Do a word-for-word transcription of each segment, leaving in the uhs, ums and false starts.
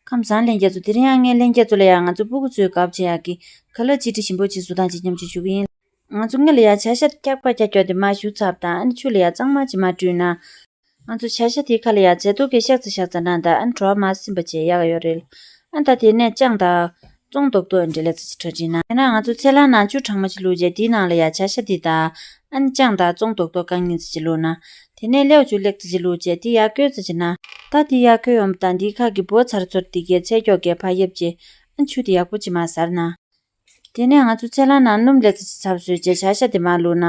ཁམས་བཟང་ལྷན་རྒྱས་ཚོ། དེ་རིང་ཡང་ངས་ལྷན་རྒྱས་ཚོ་ལ་ཡང་ང་ཚོ་སྤུ་གུ་ཚོའི་དགའ་པོ་བྱེད་ཡག་གི་ཁ་ལག་གཅིག་སྒྲིལ་ཞིམ་པོ་ཅིག་བཟོ་སྟངས་ཅིག་མཉམ་སྤྱོད་ཞུ་གི་ཡིན། ང་ཚོ་སྔོན་ལ་ཡང་བྱ་ཤ་ཀྱག་པ་ཀྱག་ཀྱོག་དེ་མར་བཞུ་ཚར་བ་དང་། ཨ་ནི་ཆུ་ལ་ཡང་གཙང་མ་ཅིག་མར་བཀྲུས་ན། ང་ཚོ་བྱ་ཤ་དེའི་ཁ་ལ་ཡང་ཟས་ཏོག་གི་ཤག་ཙི་ཤག་ཙི་གནང་དང་། ཨ་ནི་བྲོ་བ་མར་སིམ་པ་བྱས་ཡག་ཡོད་རེད། ཨ་ནི་ད་དེ་ནས་ཅང་དང་བཙོང་རྡོག་རྡོག་འདྲ་ལེ་ཙི་ཅིག་གྲ་སྒྲིག་གནང་། ཡིན་ན་ང་ཚོ་ཚལ་སླང་ནང་ཆུ་གྲང་མོ་ཅིག་བླུགས་རྗེས། དེའི་ནང་ལ་ཡང་བྱ་ཤ་དེ་དང་། ཨ་ནི་ཅང་དང་བཙོང་རྡོག་རྡོག་རྐང་གཉིས་ཙི་ཅིག་བླུགས་ན། དེ་ནས་སླེའུ་ཆུ་ལེ་ཙི་ཅིག་བླུགས་རྗེས་དེ་ཡར་སྐོལ་ཙི་ཅིག་གནང་། ད་དེ་ཡར་སྐོལ་ཡོང་བ་དང་དེའི་ཁ་གི་བོ་ཚར་ཚོར་དེ་གའི་ཚལ་སྐྱོགས་གའི་ཕར་གཡབ་རྗེས། ཨ་ནི་ཆུ་དེ་ཡག་པོ་ཅིག་མར་ཟར་གནང་། དེ་ནས་ང་ཚོ་ཚལ་སླང་ནང་སྣུམ་ལེ་ཙི་ཅིག་ཚབ་བཟོས་རྗེས་བྱ་ཤ་དེ་མར་བླུགས་ན།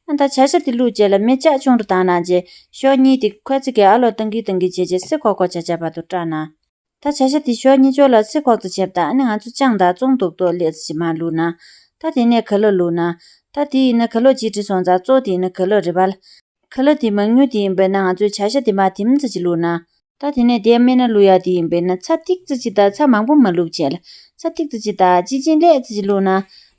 ཨ་ད་བྱ་ཤ་དེ་བླུགས་རྗེས་ལ་མེ་ལྕགས་ཆུང་རུ་བཏང་གནང་རྗེས་ཤོག་གཉིས་དེ་ཁོ་ཚོ་གིས་ཨ་ལོ་བཏང་གིན་བཏང་གིན་བྱས་རྗེས་སི་ཁོག་ཁོག་བྱ་བྱ་བར་དུ་བཀྲག་གནང་། ད་བྱ་ཤ་དེ་ཤོག་གཉིས་ཕྱོགས་ལ་སི་ཁོག་ཙི་བྱས་པ་དང་། ཨ་ནི་ང་ཚོ་ཅང་དང་བཙོང་རྡོག་རྡོག་ལེ་ཙི་ཅིག་མར་བླུགས་ན། ད་དེ་ནས་ཁ་ལག་བླུགས་ན། ད་དེ་ཡིན་ན་ཁ་ལག་གཅིག་སྒྲིལ་སོང་ཙང་གཙོ་དེ་ཡིན་ན་ཁ་ལག་རེད་པ། ཁ་ལག་དེ་མང་ཉུང་དེ་ཡིན་པས་ན་ང་ཚོའི་བྱ་ཤ་དེ་མར་དེམ་ཙི་ཅིག་བླུགས་ན། ད་དེ་ནས་དེ་སྨན་སྣ་བླུགས་ཡག་དེ་ཡིན་པས་ན་ཚྭ་ཏིག་ཙི་ཅིག་དང་། ཚྭ་མང་པོ་མ་བླུགས་བྱས་ལ། ཚྭ་ཏིག་ཙི་ཅིག་དང་ཅི་ཅིན་ལེ་ཙི་ཅིག་བླུགས་ན།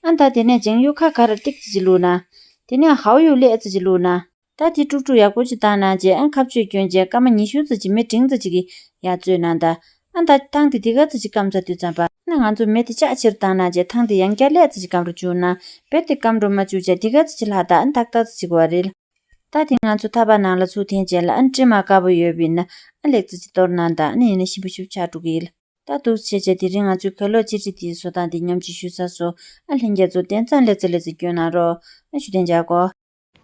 ཨ་ད་དེ་ནས་ཅང་ཡུ་ཁ་ཁ་ར་ཏིག་ཙི་ཅིག་བླུགས་ན། དེ་ནས་ཧའོ་ཡུ་ལེ་ཙི་ཅིག་བླུགས་ན། ད་དེ་དཀྲུག་དཀྲུག་ཡག་པོ་ཅིག་བཏང་གནང་རྗེས། ཨ་ཁ་བཅུད་བསྐྱོན་རྗེས་སྐར་མ་ཉི་ཤུ་ཙི་ཅིག་མེ་འབྲིང་ཙི་ཅིག་གིས་ཡར་བཙོས་གནང་དང་། ཨ་ད་ཐང་དེ་དེ་ག་ཙི་ཅིག་སྐམ་ཚར་དུས་ཙམ་པ། ཨ་ང་ཚོ་མེ་དེ་ལྕགས་ཆེར་བཏང་གནང་རྗེས་ཐང་དེ་ཡང་བསྐྱར་ལེ་ཙི་ཅིག་སྐམ་རུ་བཅུག་ན། རྦད་དེ་སྐམ་རུ་མ་བཅུག་བྱས་དེ་ག་ཙི་ཅིག་ལྷག་དང་། ཨ་ཏག་ཏག་ཙི་ཅིག་བ་རེད། ད་དེ་ང་ཚོ་ཐག་པ་ནང་ལ་ཚུར་འཐེན་བྱས་ལ། ཨ་ནི་དྲི་མ་དཀར་པོ་ཡོད་པ་ཡིན་ན་ཨ་ལེ་ཙི་ཅིག་གཏོར་གནང་དང་། ཨ་ནི་ཡིན་ན་ཞིམ་པོ་ཞིབ་ཆགས་འགྲོ་གི་ཡིན། ད་འདུག་སེ་བྱས་བྱས་དེ་རིང་ང་ཚོའི་གོས་ལོག་གཅིག་སྒྲིལ་དེའི་བཟོ་སྟངས་དེ་མཉམ་སྤྱོད་ཞུ་ཚར་སོང་། ཨ་ལྷན་རྒྱས་ཚོ་དེང་སང་ལེ་ཙི་ལེ་ཙི་སྐྱོན་གནང་རོགས། ཨ་ཞུ་དན་འཇགས་གོ།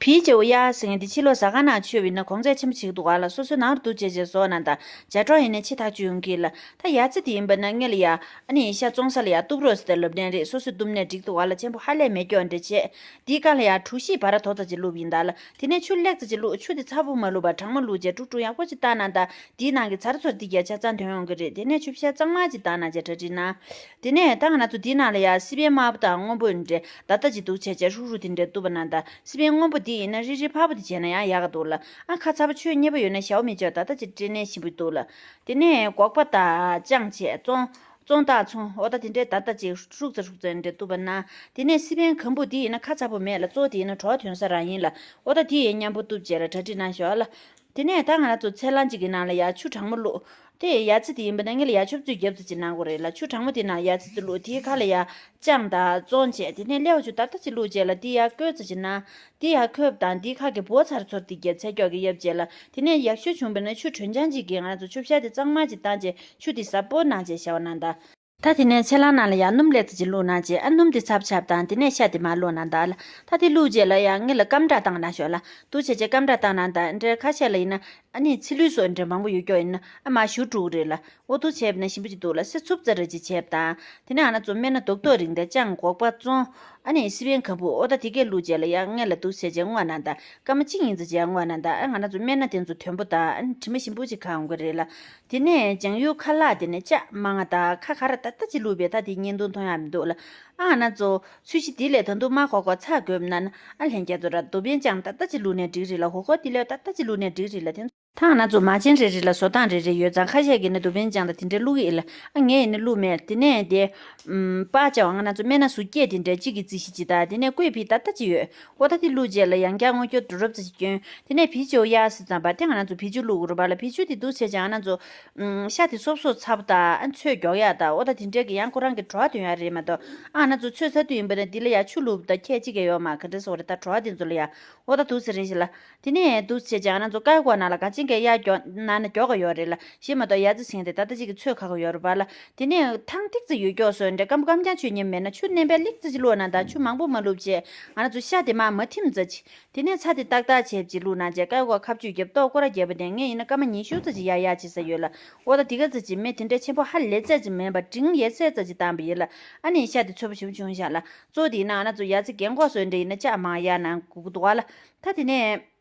བི་ཅོ་ཡ་ཟེར་མཁན་དེ་ཕྱི་ལོགས་ཟ་ཁང་ནང་མཆོད་པ་ཡིན་ན་གོང་ཚད་ཆེན་པོ་བྱེད་ཀྱི་འདུག་ག་ལ། སོ་སོའི་ནང་རུ་འདུག་བྱས་བྱས་བཟོ་གནང་དང་། ཇ་གྲོགས་ཡིན་ན་ཕྱི་ཐག་ཆོད་ཡོང་གི་ལ། ད་ཡ་ཙི་དེ་ཡིན་པ་ན་ངེད་ལ་ཡ། ཨ་ནི་ཤ་བཙོང་ས་ལ་ཡ་གཏུབ་རོགས་ཟེར་ཏེ་སློབ་སྟོན་རེད། སོ་སོས་གཏུབ་ནས་འགྲིག་འདུག་ག་ལ། ཆེན་པོ་ཧ་ལས་མེད་སྐྱོ་འདྲ་བྱས། དེའི་སྒང་ལ་ཡ་གྲོ་ཞིབ་བ་ར་དོ་ཙམ་ཅིག་བླུགས་པ་ཡིན་ད་ལ། དེ་ནས་ཆུ་ལེགས་ཙམ་ཅིག་བླུགས། ཆུ་དེ་ཚ་པོ་མ་བླུགས་པར་གྲང་མོ་བླུགས་བྱས་དཀྲུག་དཀྲུག་ཡག་པོ་ཅིག་བཏང་གནང་དང་། དེའི་ནང་གི་ཚ་རུ་ཚོར་དེ་རྒྱ་ཆ་ཚང་ཐོན་ཡོང་གི་རེད། དེ་ནས་ཆུ་བཤལ་གཙང་མ་ཅིག་བཏང་གནང་བྱས་གྲ་སྒྲིག་གནང་། དེ་ནས་ད་ང་ཚོ་དེའི་ནང་ལ་ཡ་སི་པན་དམར་པོ་དང་སྔོན་པོ་འདྲ་ད་ལྟ་ཅིག་འདུག་བྱས་བྱས་ཧྲུག་ཧྲུག་དེ་འདྲ་གཏུབ་པ་གནང་དང་། སི་པན་སྔོན་པོ་དེ་ཡིན་ན་རིལ་རིལ་ཕར་པོ་དེ་བྱས་ན་ཡང་ཡག་ག་འདུག་ལ། ཨ་ཁ་ཚ་པོ་ཆོས་མཉེས་པོ་ཡོད་ན་ཞའོ་མི་ཅོ་ད་ལྟ་ཅིག་སྤྲད་ནས་ཞིམ་པོ་འདུག་ལ། དེ་ནས་སྒོག་པ་དང་ཅང་བྱས་བཙོང་། བཙོང་དང་ཚོང་། འོ་ད་དེ་འདྲའི་ད་ལྟ་ཅིག་ཧྲུག་ཙེ་ཧྲུག་ཙེ་འདྲ་གཏུབ་པ་ན། དེ་ནས་སི་པན་གམ་བུ་དེ་ཡིན་ན་ཁ་ཚ་པོ་མེད་ལ། གཙོ་བོ་དེ་ཡིན་ན་བྲོ་བ་ཐོན་ས་རང་ཡིན་ལ། འོ་ད་དེ་ཡིན་མཉམ་པོ་གཏུབ་བྱས་ལ་གྲ་སྒྲིག་གནང་ཤོག་ལ། དེ་ནས་ད་ང་རང་ཚོ་ཚལ་སླང་གཅིག་གི་ནང་ལ་ཡ་ཆུ་གྲང་མོ་བླུགས། དེ་ཡ་ཙི་དེ་ཡིན་པ་ན་ངེད་ལ་ཡ་ཆུ་བཙོས་རྒྱབ་ཙི་ཅིག་གནང་དགོས་རེད་ལ། ཆུ་གྲང་མོ་དེ་ནང་ཡ་ཙི་ཙི་བླུགས། དེའི་ཁ་ལ་ཡ་ཅང་དང་བཙོང་བྱས། དེ་ནས་སླེའུ་ཆུ་ད་ལྟ་ཅིག་བླུགས་བྱས་ལ་དེ་ཡ་སྐོལ་ཙི་ཅིག་གནང་། དེ་ཡར་ཁོལ་དང་དེའི་ཁ་གི་བོ་ཚར་ཚོར་དེ་རྒྱ་ཚལ་སྐྱོགས་ཀྱི་གཡབ་བྱས་ལ། དེ་ནས་ཡག་ཤོས་བྱུང་བ་ན་ཆུ་དྲོན་ཆང་གཅིག་གིས་ང་རང་ཚོ་ཆུ་བཤལ་དེ་གཙང་མ་ཅིག་བཏང་བྱས་ཆུ་དེ་ཟབ་པོ་གནང་བྱས་བཞག་པ་གནང་དང་། ད་དེ་ནས་ཚལ་སླང་ནང་ལ་ཡང་སྣུམ་ལེ་ཙི་ཅིག་བླུགས་གནང་བྱས། ཨ་སྣུམ་དེ་ཚབ་ཚབ་དང་། དེ་ནས་ཤ་དེ་མར་བླུགས་གནང་དང་ལ། ད་དེ་བླུགས་རྗེས་ལ་ཡང་ངེད་ལ་སྐམ་དྲག་བཏང་གནང་ཤོག་ལ། འདུག་བྱས་བྱས་སྐམ་དྲག་བཏང་གནང་དང་། འདྲ་ཁ་ཤས་ལ་ཡིན་ན་ཨ་ནི་ཚི་ལུའི་སོགས་འདྲ་མང་པོ་ཡོད་ཀྱོག་ཡིན་ན་ཨ་མར་བཞུ་འགྲོ་གི་རེད་ལ། འོ་འདུག་བྱས་པ་ན་ཞིམ་པོ་ཅིག་འདུག་ལ། སི་འཚུབ་ཙ་རེ་ཅིག་བྱས་པ་དང་། དེ་ནས་ང་རང་ཚོ་སྨན་སྣ་རྡོག་རྡོག་རིང་དེ་ཅང་སྒོག་པ་བཙོང་། ཨ་ནི་སི་པན་གམ་བུ་འོ་ད་དེ་གས་བླུགས་བྱས་ལ་ཡང་ངེད་ལ་འདུག་བྱས་བྱས་བརྔོས་གནང་དང་། སྐར་མ་གཅིག་གཉིས་ཙམ་ཅིག་ཡར་བརྔོས་གནང་དང་། ཨ་ང་རང་ཚོ་སྨན་སྣ་དེ་ཚོ་དོན་པོ་དང་། ཨ་ནི་དྲི་མ་ཞིམ་པོ་ཅིག་ཁ་འོང་གི་རེད་ལ། དེ་ནས་ལྗང་གུ་ཁ་ལག་དེ་ནས་ལྕགས་མང་ང་དང་ཁ་ཁ་ར་ད་ལྟ་ཅིག་བླུགས་པས་ད་དེ་བརྙན་ཐུང་མཐོང་ཡག་མི་འདུག་ལ། ཨ་ང་རང་ཚོ་ཚོས་གཞི་དེ་ལས་ད་དུང་མར་ཧོ་ཀོ་ཚ་དགོས་ན་ན་ཨ་ལྷན་རྒྱས་ཚོ་ར་རྡོ་བན་ལྕང་ད་ལྟ་ཅིག་བླུགས་ནས་འགྲིག་རེད་ལ། ཧོ་ཀོ་དེ་ལས་ད་ལྟ་ཅིག་བླུགས་ནས་འགྲིག་རེད་ལ། དེ་ད་ང་རང་ཚོ་མ་བྱན་རེ་རེ་ལ་བཟོ་སྟངས་རེ་རེ་ཡོད་ཙང་། ཁ་ཤས་ཀྱིས་ནི་རྡོ་བན་ལྕང་དང་དེ་འདྲ་བླུགས་ཀྱི་ཡིན་ལ། ཨ་ངས་ཡིན་ན་བླུགས་མེད། དེ་ནས་དེ་ཨམ་པགས་ཅ་བ་ང་རང་ཚོ་སྨན་སྣ་ཟུར་བརྒྱད་དེ་འདྲ་གཅིག་གི་རྩི་གཞི་གཅིག་དང་། དེ་ནས་ཀོས་ཕི་ད་ལྟ་ཅིག་ཡོད། འོ་ད་དེ་བླུགས་རྗེས་ལ་ཡང་བསྐྱར་སྔོ་སྐྱོར་དུ་རོབ་ཙམ་ཞིག་བསྐྱོན། དེ་ནས་བི་ཅོ་ཡ་ཟེར་ཙམ་པ་དེ་ང་རང་ཚོ་བི་ཅུ་བླུགས་དགོས་རེད་པ་ལ། བི་ཅུ་དེ་འདུག་བྱས་ཙང་ང་རང་ཚོ་ཨམ་ཤ་དེ་སོབ་སོབ་ཚ་པོ་དང་། ཨ་ཚོས་མགྱོགས་ཡག་དང་། འོ་ད་དེ་འདྲས་ཀྱི་ཡང་ཁོ་རང་གི་བྲོ་བ་ཐོན་ཡག་རེད་མ་གཏོགས། ཨ་ང་རང་ཚོ་ཚོས་ཚ་དུས་ཡིན་པ་ན་འདི་ལ་ཡ་ཆུ་བླུགས་དང་ཁྱད་གཅིག་ཀྱང་ཡོད་མ། ག་འདྲ་སོགས་རེད། ད་བྲོ་བ་དེ་ཚོ་ལ་ཡ། འོ་ད་འདུག་ཟེར་རེད་ཤག་ལ། དེ་ནས་འདུག་བྱས་ཙང་ང་རང་ཚོ་ཀ་ཀོ་ནང་ལ་ག་ཅིང་ག་ཡ་མགྱོགས་ན་ན་མགྱོགས་ག་ཡོད་རེད་ལ། གཞན་མ་གཏོགས་ཡ་ཙི་ཟིན་དེ་ད་ལྟ་ཅིག་གི་ཚོད་ཁ་ག་ཡོད་རེད་པ་ལ། དེ་ནས་ཐང་ཏིག་ཙི་ཡོད་ཀྱོག་སོ་འདྲ་སྐམ་པོ་སྐམ་རྐྱང་ཆོས་ཉན་མེད་ན་ཆུ་བསྣན་པའི་ལིག་ཙི་ཅིག་བླུགས་ན། ད་ཆུ་མང་པོ་མ་བླུགས་བྱས་ང་རང་ཚོ་ཤ་དེ་མར་མ་ཐིམ་ཙ་ཅིག། དེ་ནས་ཚྭ་དེ་ཏག་ཏག་བྱས་ཅིག་བླུགས་ན་བྱས། ཀ་ཀོ་ཁ་བཅུད་རྒྱབ་ཏོག་སྐོར་ར་རྒྱབ་པ་དེ་ངས་ཡིན་ན་སྐར་མ་ཉི་ཤུ་ཙ་ཅིག་ཡར་ཡར་བྱེད་ས་ཡོད་ལ། འོ་ད་དེ་ག་ཙ་ཅིག་མེ་དེ་འདྲ་ཆེན་པོ་ཧ་ལས་ཙ་ཅིག་མེད་པ་འབྲིང་ཡས་ཚད་ཙ་ཅིག་བཏང་པ་ཡིན་ལ། ཨ་ནི་ཤ་དེ་ཚོས་པ་ཞིམ་བྱུང་ཤག་ལ། གཙོ་བོ་དེ་ཡིན་ན་ང་རང་ཚོ་ཡ་ཙི་རྒན་གོག་སོ་འདྲ་ཡིན་ན་ལྕགས་མང་ཡར་ནང་དགོས་ཀྱི་འདུག་ག་ལ། ད་དེ་ནས།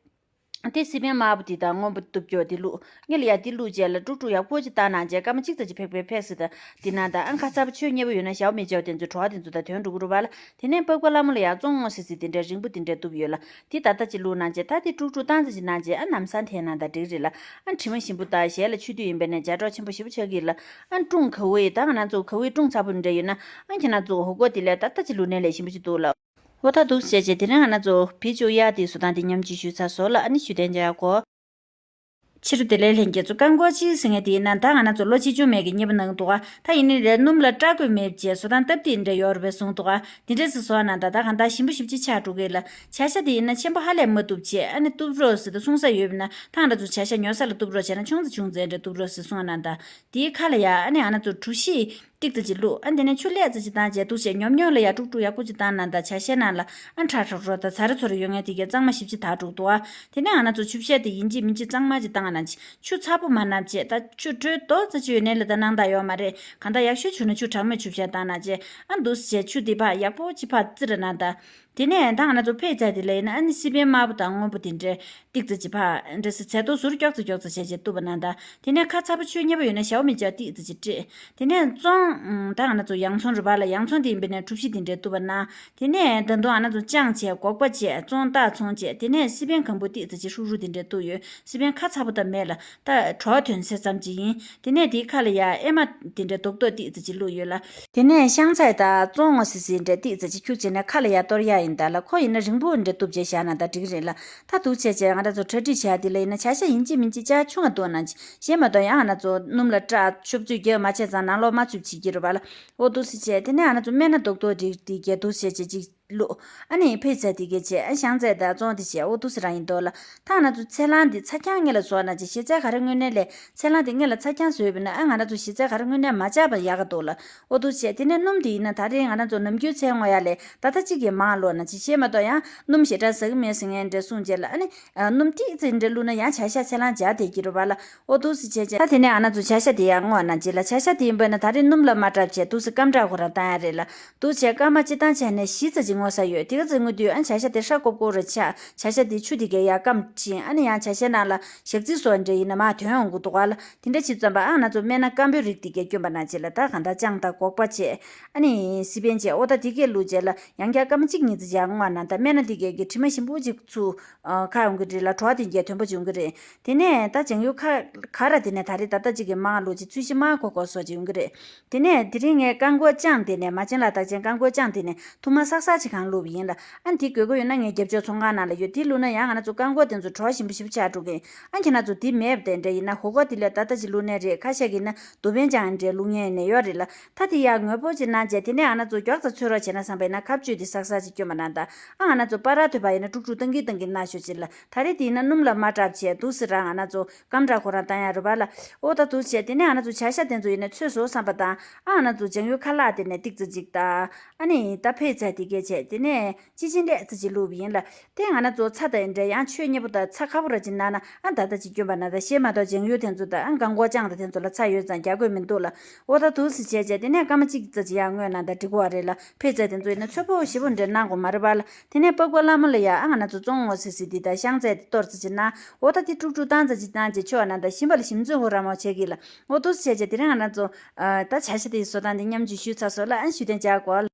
དེ་སི་པན་དམར་པོ་དེ་དང་སྔོན་པོ་གཏུབ་ཀྱོག་དེ་བླུགས། ངེད་ལ་ཡ་དེ་བླུགས་རྗེས་ལ་དཀྲུག་དཀྲུག་ཡག་པོ་ཅིག་བཏང་གནང་བྱས་སྐར་མ་གཅིག་ཙམ་ཅིག་ཕེབས་པའི་ཕེབས་སུ་ད་དེ་ན་ད་ཨ་ཁ་ཚ་པོ་ཆོས་མཉེས་པོ་ཡོད་ན་ཞའོ་མི་ཅའོ་དེ་ཚོ་བྲོ་བ་དེ་ཚོ་ད་ཐོན་འགྲོ་གི་རེད་པ་ལ། དེ་ནས་པགས་པ་ལྷ་མོ་ལ་ཡ་བཙོང་ངོ་སི་སི་དེ་འདྲ་རིང་པོ་དེ་འདྲ་གཏུབ་ཡོད་ལ། དེ་ད་ལྟ་ཅིག་བླུགས་གནང་བྱས། ད་དེ་དཀྲུག་དཀྲུག་བཏང་ཙམ་ཅིག་གནང་བྱས་ཨ་ལམ་སང་འཐེན་གནང་ད་འགྲིག་རེད་ལ། ཨ་དྲི་མ་ཞིམ་པོ་དང་ཞལ་ལ་ཆུ་དུས་ཡིན་པས་ནས་ཇ་གྲོགས་ཆེན་པོ་ཞེ་པོ་ཆགས་ཀྱི་ཡོད་ལ། ཨ་ཀྲུང་ག་བའི་ད་ང་རང་ཚོ་ག་བའི་ཀྲུང་ཚ་པོ་འདྲ་ཡོད་ན་ཨ་ཁྱེད་རང་ཚོ་ཧོ་ཀོ་དེ་ལས་ད་ལྟ་ཅིག་བླུགས་ནས་ལས་ཞིམ་པོ་ཅིག་འདུག་ལ། འོ་ད་འདུག་བྱས་བྱས་དེ་རིང་ང་རང་ཚོ་བི་ཅུ་ཡ་དེ་བཟོ་སྟངས་དེ་མཉམ་གཅིག་ཞུས་ཚར་སོང་ལ། ཨ་ནི་ཞུ་དན་འཇགས་གོ། ཕྱི་རུ་དེ་ལས་ལྷན་རྒྱས་ཚོ་རྐང་འཁོར་གཅིག་ཟེར་མཁན་དེ་ཡིན་ན། ད་ང་རང་ཚོ་ལོ་ཆེ་ཆུང་མེད་ཀྱི་གཉེར་པ་གནང་འདུག་ག་ད་ཡིན་ནའི་རེད། སྣུམ་ལ་སྐྲག་དགོས་མེད་བྱས་བཟོ་སྟངས་སྟབས་བདེ་འདྲ་ཡོད་རེད་པས་གསུངས་འདུག་ག་དེ་འདྲས་སུ་བཟོ་བ་ན་ད་ད་གང་ལྟར་ཞིམ་པོ་ཞེ་པོ་ཅིག་ཆགས་འགྲོ་གི་ལ། བྱ་ཤ་དེ་ཡིན་ན་ཆེན་པོ་ཧ་ལས་མ་གཏུབ་བྱས། ཨ་ནི་གཏུབ་རོགས་ཟེར་དུ་གསུང་ས་ཡོད་པ་ན། ད་ང་རང་ཚོ་བྱ་ཤ་ཉོ་ས་ལ་གཏུབ་རོགས་བྱས་ན་ཆུང་ཙམ་ཆུང་ཙམ་འདྲ་གཏུབ་རོགས་ཟེར་གསུང་བ་ན། ད་དེའི་ཁ་ལ་ཡ་ཨ་ནི་ང་རང་ཚོ་གྲུ་བཞི་ཏིག་ཙམ་ཅིག་བླུགས། ཨ་དེ་ནས་ཆུ་ལྷག་ཙམ་ཅིག་བཏང་བྱས་འདུག་བྱས་ཉོབ་ཉོབ་ལ་ཡ་དཀྲུག་དཀྲུག་ཡག་པོ་ཅིག་བཏང་ན། ད་བྱ་ཤའི་ནང་ལ་ཨ་ཁྲག་ཁྲག་རོ་དང་ཚ་ར་ཚོ་ར་ཡོད་མཁན་དེ་གས་གཙང་མ་ཞིབ་ཅིག་དག་འགྲོ་གི་འདུག་ག་དེ་ནས་ང་རང་ཚོ་ཆུ་བཤལ་དེ་ཡིན་གཅིག་མིན་གཅིག་གཙང་མ་ཅིག་བཏང་ན་ཅིག་ཆུ་ཚ་པོ་མ་བསྣམས་བྱས། ད་ཆུ་དྲོད་རྡོག་རྩ་ཅིག་ཡོད་ནའི་ལ་ད་སྣང་དག་ཡོད་མ་རེད། གང་ལྟར་ཡག་ཤོས་བྱུང་ན་ཆུ་གྲང་མོས་ཆུ་བཤལ་བཏང་ན་བྱས། ཨ་འདུག་བྱས་ཆུ་དེ་ཕར་ཡག་པོ་ཅིག་ཕར་བཙིར་ན་ད། དེ་ནས་ད་ང་ཚོ་ཕེ་ཚ་དེ་ལ་ཡིན་ན། ཨ་ནི་སི་པན་དམར་པོ་དང་སྔོན་པོ་དེ་འདྲས་ཏིག་ཙམ་ཅིག་ཕར་འདྲ་སི་ཚལ་ཏོག་ཟུར་མགྱོགས་ཙམ་མགྱོགས་ཙམ་བྱས་བྱས་གཏུབ་པ་ན་ད། དེ་ནས་ཁ་ཚ་པོ་ཆུ་མཉེས་པོ་ཡོད་ན་ཞའོ་མི་ཅག་ཏིག་ཙམ་ཅིག་སྤྲད། དེ་ནས་བཙོང་། ད་ང་ཚོ་ཡང་ཚོང་རུ་བ་ལ་ཡང་ཚོང་དེ་ཡིན་པས་ན་གྲུ་བཞི་དེ་འདྲས་གཏུབ་པ་ན། དེ་ནས་ད་དུང་ང་ཚོ་ཅང་བྱས་སྒོག་པ་བྱས་བཙོང་སྟག་ཚོང་བྱས། དེ་ནས་སི་པན་གང་པོ་ཏིག་ཙམ་ཅིག་ཧྲུག་ཧྲུག་དེ་འདྲས་གཏུབ་ཡོད། སི་པན་ཁ་ཚ་པོ་ད་མེད་ལ། ད་གྲོགས་ཐོན་ཚེ་ཙམ་ཅིག་ཡིན། དེ་ནས་དེའི་ཁ་ལ་ཡ་ཨེ་མ་དེ་འདྲས་རྡོག་རྡོག་ཏིག་ཙམ་ཅིག་བླུགས་ཡོད་ལ། དེ་ནས་ཤང་ཚའི་ད་བཙོང་ངོ་སི་སི་འདྲས་ཏིག་ཙམ་ཅིག་ཁྱུག་བྱས་ནས་ཁ་ལ་ཡ་གཏོར་ཡ་ཡིན་ད་ལ། ཁོ་ཡིན་ན་རིང་པོ་འདྲས་གཏུབ་བྱས་བཞག་ན་ད་འགྲིག་རེད་ལ། ད་འདུག་བྱས་བྱས་ང་རང་ཚོ་གྲ་སྒྲིག་བྱ་དེ་ལ་ཡིན་ན་བྱ་ཤ་ཡིན་གཅིག་མིན་གཅིག་ཅག་ཆུང་ང་གཏུབ་ན་ཅི། གཞན་མ་གཏོགས་ཡང་ང་རང་ཚོ་སྣུམ་ལ་སྐྲག་ཤོབ་ཚོད་རྒྱག་མ་བྱས་ཙང་ནང་ལོགས་མ་ཚུད་བྱེད་ཀྱི་རེད་པ་ལ། འོ་འདུག་སེ་བྱས། དེ་ནས་ང་རང་ཚོ་སྨན་སྣ་རྡོག་རྡོག་རིགས་དེ་གས་འདུག་བྱས་བྱས་ཅིག་བླུགས། ཨ་ནི་ཕེ་ཚ་དེ་གས་བྱས། ཨ་ཤང་ཚའི་ད་བཙོང་དེ་བྱས། འོ་འདུག་སེ་རང་ཡིན་མདོག་ལ། ད་ང་རང་ཚོ་ཚལ་སླང་དེ་ཚ་རྐྱང་ངེད་ལ་བཟོ་ན་ཅི། ཞི་ཚལ་ག་རེ་དངོས་གནས་ལས་ཚལ་སླང་དེ་ངེད་ལ་ཚ་རྐྱང་བཟོས་པས་ན། ཨ་ང་རང་ཚོ་ཞི་ཚལ་ག་རེ་དངོས་གནས་མ་བཅག་པ་ཡག་ག་འདུག་ལ། འོ་འདུག་བྱས། དེ་ནས་སྣུམ་དེ་ཡིན་ན་ད་རེས་ང་རང་ཚོ་ནམ་རྒྱུན་ཚལ་བརྔོ་ཡ་ལས་ད་ལྟ་གཅིག་གིས་མང་བླུགས་ན་ཅི། གཞན་མ་གཏོགས་ཡང་སྣུམ་ཞེ་དྲག་ཟ་གི་མེད་ཟེར་མཁན་འདྲ་གསུངས་རྗེས་ལ། ཨ་ནི་ཨ་སྣུམ་ཏིག་ཙམ་འདྲ་བླུགས་ན་ཡང་བྱ་ཤ་ཚལ་སླང་འཇགས་བསྡད་ཀྱི་རེད་པ་ལ། འོ་འདུག་སེ་བྱས་བྱས། ད་དེ་ནས་ང་རང་ཚོ་བྱ་ཤ་དེ་ཡང་བརྔོ་ན་ཅི་ལ། བྱ་ཤ་དེ་ཡིན་པས་ན་ད་རེས་སྣུམ་ལ་མ་སྐྲག་བྱས་འདུག་སེ་སྐམ་དྲག་ཁོ་རང་བཏང་ཡ་རེད་ལ། འདུག་བྱས་སྐར་མ་སྤྱིར་བཏང་བྱས་ནས་བཞི་ཙམ་ཅིག་བརྔོ་ས་ཡོད། དེ་ག་ཙམ་བརྔོ་དུས་ཨ་བྱ་ཤ་དེ་ཧྲ་ཀོབ་ཀོབ་རུ་ཆགས། བྱ་ཤ་དེ་ཆུ་དེ་གས་ཡར་སྐམ་ཕྱིན། ཨ་ནི་ཡང་བྱ་ཤའི་ནང་ལ་ཞག་ཚི་སོགས་འདྲ་ཡིན་ན་མར་ཐོན་ཡོང་གི་འདུག་ག་ལ། དེ་འདྲ་བྱེད་ཙམ་པ་ཨ་ང་ཚོ་སྨན་སྣ་སྐམ་པོའི་རིགས་དེ་གས་སྐྱོན་པ་ན་ཅི་ལ། ད་གང་ལྟར་ཅང་དང་སྒོག་པ་བྱས། ཨ་ནི་སི་པན་བྱས། འོ་ད་དེ་གས་བླུགས་རྗེས་ལ་ཡང་བསྐྱར་སྐར་མ་གཅིག་གཉིས་ཙམ་ཅིག་བརྔོ་ན་ད་སྨན་སྣ་དེ་གས་ཀྱི་དྲི་མ་ཞིམ་པོ་ཅིག་ཚུར་ཨ་ཁ་ཡོང་གི་རེད་ལ། བྲོ་བ་དེ་གས་དོན་པོ་ཅིག་ཡོང་གི་རེད། དེ་ནས་ད་ལྗང་གུ་ཁ་ཁ་ར་དེ་ནས་ད་རེས་ད་ལྟ་གཅིག་གིས་མར་བླུགས་ཅིག་ཚུལ་བཞིན་མར་གོ་གོ་སོགས་ཅིག་ཡོང་གི་རེད། དེ་ནས་དེ་རིང་ངས་རྐང་མགོ་བཅངས་དེ་ནས། མ་བྱན་ལ་རྟགས་ཅན་རྐང་མགོ་བཅངས་དེ་ནས་ཐུར་མ་སག་སག་ཅིག་གང་བླུགས་པ་ཡིན་ལ། ཨ་འདི་དགོས་མཁོ་ཡོད་ན་ངའི་རྒྱབ་ཕྱོགས་ཚོང་ཁང་ནང་ལ་ཡོད། དེ་བླུགས་ན་ཡང་ང་རང་ཚོ་རྐང་མགོ་དེ་ཚོ་བྲོ་བ་ཞིམ་པོ་ཞིམ་པོ་ཆགས་འགྲོ་གི་ཡིན། ཨ་ཁྱེད་རང་ཚོ་དེ་མེད་པ་དེ་འདྲ་ཡིན་ན་ཧོ་གོ་དེ་ལ་ད་ལྟ་ཅིག་བླུགས་ནའི་རེད། ཁ་ཤས་ཀྱིས་ན་དུ་བེན་ཅང་འདྲ་བླུགས་མཁན་ཡིན་ནའི་ཡོད་རེད་ལ། ད་དེ་ཡར་ངོས་པོ་ཅིག་གནང་བྱས། དེ་ནས་ང་རང་ཚོ་མགྱོགས་ཙམ་ཚོད་རོགས་བྱས་ན་བསམ་པ་ཡིན་ན་ཁ་བཅུད་དེ་སག་སག་ཅིག་སྐྱོན་པ་གནང་དང་། ཨ་ང་རང་ཚོ་པ་ར་ཐོད་པ་ཡིན་ན་དཀྲུག་དཀྲུག་བཏང་གིན་བཏང་གིན་གནང་ཤོག་ཅིག་ལ། ད་རེས་དེ་ཡིན་ན་སྣུམ་ལ་མ་སྐྲག་བྱས་འདུག་སེ་རང་ང་རང་ཚོ་སྐམ་དྲག་ཁོ་རང་བཏང་ཡ་རེད་པ་ལ། འོ་ད་འདུག་བྱས། དེ་ནས་ང་རང་ཚོ་བྱ་ཤ་དེ་ཚོ་ཡིན་ན་ཚོས་བཟོ་བསམ་པ་དང་། ཨ་ང་རང་ཚོ་ལྗང་གུ་ཁ་ལག་དེ་ནས་ཏིག་ཙམ་ཅིག་དང་། ཨ་ནི་ད་ཕེ་ཚ་དེ་གས་བྱས། དེ་ནས་ཅི་ཅི་ལེ་ཙམ་ཅིག་བླུགས་པ་ཡིན་ལ། དེ་ང་རང་ཚོ་ཚྭ་དང་འདྲ་ཡང་ཆོས་མཉེས་པོ་དང་ཚྭ་ཁ་པོ་ར་ཅིག་གནང་ན་ཨ་ད་ལྟ་ཅིག་སྐྱོན་པ་གནང་དང་། གཞན་མ་གཏོགས་ལྗང་གུ་དེ་ཚོ་དང་ཨ་རྐང་མགོ་བཅངས་དང་དེ་ཚོ་ལ་ཚྭ་ཡོད་ཙང་རྒྱག་དགོས་མི་འདུག་ལ། འོ་ད་འདུག་སེ་བྱས་བྱས། དེ་ནས་སྐར་མ་གཅིག་ཙམ་ཅིག་ཡར་བརྔོས་གནང་དང་འགྲིག་གི་རེད་ལ། ཕེ་ཚ་དེ་ཚོ་ཡིན་ན་ཚོད་དཔག་ཞེ་པོ་འདྲ་གནང་དགོས་མ་རེད་པ་ལ། དེ་ནས་པགས་པ་ལྷ་མོ་ལ་ཡ་ཨ་ང་རང་ཚོ་བཙོང་ངོ་སི་སི་དེ་དང་ཤང་ཚའི་དེ་གཏོར་ཙམ་ཅིག་གནང་། འོ་ད་དེ་དཀྲུག་དཀྲུག་བཏང་ཙམ་ཅིག་བཏང་བྱས་མཆོད་གནང་དང་། ཞིམ་པ་ལ་ཞིམ་ཚོད་ཧུར་ར་མོ་བྱེད་ཀྱི་ལ། འོ་འདུག་སེ་བྱས་བྱས། དེ་རིང་ང་རང་ཚོ་ཨ་ད་བྱ་ཤ་དེ་བཟོ་སྟངས་དེ་མཉམ་ཞིག་ཞུས་ཚར་སོང་ལ། ཨ་ཞུ་དན་བྱ་དགོས།